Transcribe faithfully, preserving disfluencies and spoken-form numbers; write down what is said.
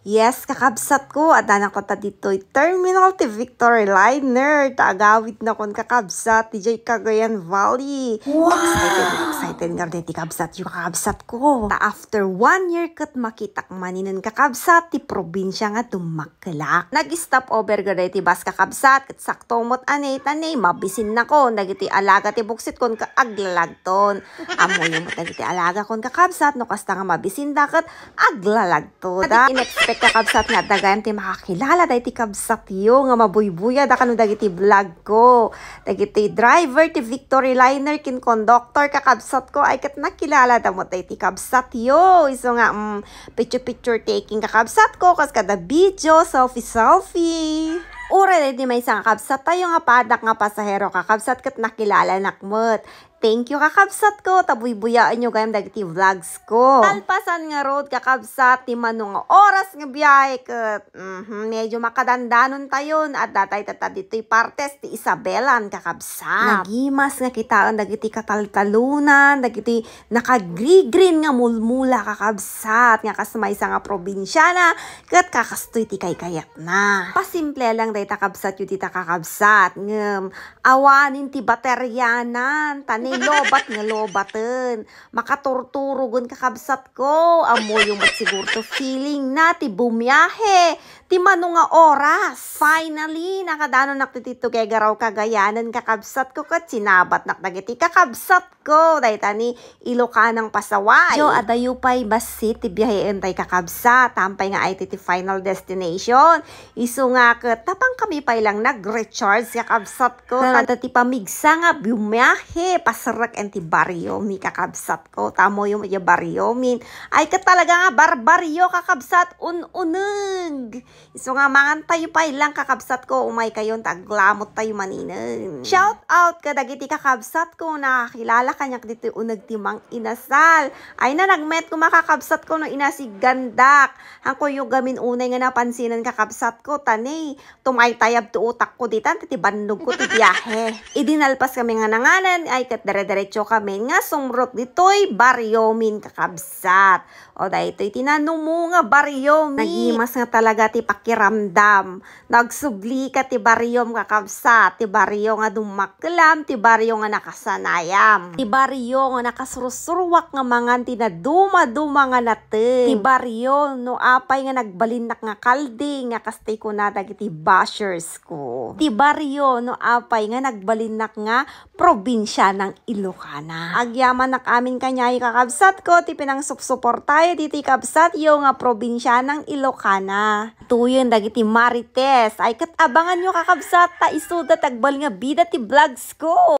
Yes, kakabsat ko, addanak ta ditoy terminal ti Victory Liner. Ta agawidnakon, kakabsat, diay Cagayan Valley. Wow! Excited na excited nga daytoy, kabsat, yo, kakabsat ko. Ta after one year ket makitak maninen, kakabsat, ti probinsia nga dummakkelak. Nag-stop over ko daytoy bus, kakabsat, ket sakto met a ne, ta ne, mabisinnakon dagiti alaga ti buksit kon ka aglalagton. Ammoyo met dagiti alaga kon, kakabsat, no kasta nga mabisinda ket aglalagto da. In-expect, kakabsat, nga adda gayam ti makakilala daytoy kabsatyo nga mabuybuya da kano dagiti vlog ko. Dagiti driver ti Victory Liner ken conductor, kakabsat ko, ay ket nakilala da met daytoy kabsatyo. Isu nga, mm, picture-picture taking, kakabsat ko, kas kada video, selfie-selfie. Uray daytoy maysa nga kabsat tayo nga padak nga pasahero, kakabsat, ket nakilalanak met. Thank you, kakabsat ko, ta buybuyaenyo gayam dagiti vlogs ko. Kalpasan nga road, kakabsat, ti mano nga oras nga biyahe ket, mhm, medyo makadandanon tayon. Adda tay tatta ditoy partes ti Isabelan, kakabsat. Nagimas nga kitaen dagiti kataltalunan, dagiti nakagrigrin nga mulmula, kakabsat, nga kas maysa nga probinsiana, ket kakastoy ti kaykayatna. Pasimple lang dayta, kabsatyo, dita, kakabsat, ngem awanen ti baterianan, ta ne, lobat nga lobaten. Makaturturogen, kakabsat ko. Ammoyo met siguro to feeling na ti bumiahe ti mano nga oras. Finally, nakadanonak ditoy Tuguegarao, Cagayanan, kakabsat ko, ket sinabatnak dagiti kakabsat ko dayta ni Ilocanang pasaway. Yo, adayo pay bassit ti biaheentayo, kakabsat. Tampay nga ay ti, ti final destination. Isu nga ket napankami pay lang nag-recharge, kakabsat ko. Ket ta ti pamigsa nga bumiahe, paserrek iti barrio mi, kakabsat ko. Ta ammoyo met diay barrio min. Ay ket talaga nga barbarrio, kakabsat, un-uneg. Isu nga mangantayo pay lang, kakabsat ko, umaykayon ta aglamottayo maninen. Shout out kadagiti kakabsat ko, nakakilala kaniak ditoy uneg ti Mang Inasal. Ay na, nagmet ko, kakabsat ko, no inasiggandak. Hankoyo gamin unay nga napansinan, kakabsat ko, ta ne, tumaytayab ti utak ko ditan, ti bannog ko ti biahe. Idi nalpas kami nga nanganan, ay ket dire-diretso kami nga sumrot ditoy barrio min, kakabsat. O, daytoy ti nanumo nga barrio mi. Nagimas nga talaga ti pakiramdam. Nagsublika ti barriom, kakabsat. Ti barrio nga dummakkelam, ti barrio nga nakasanayam. Ti barrio nga nakasursuruak nga mangan ti naduma-duma nga natem. Ti barrio no apay nga nagbalinnak nga kaldi, nga kas ti kuna dagiti bashers ko. Ti barrio no apay nga nagbalinnak nga probinsianang Ilocana. Agyamanak amin kaniayo, kakabsat ko, ti pinangsupsuportayo ditoy kabsatyo nga probinsianang Ilocana. Tuyen dagiti Marites. Ay ket abanganyo, kakabsat, ta isuda ti agbal nga bida ti vlogs ko.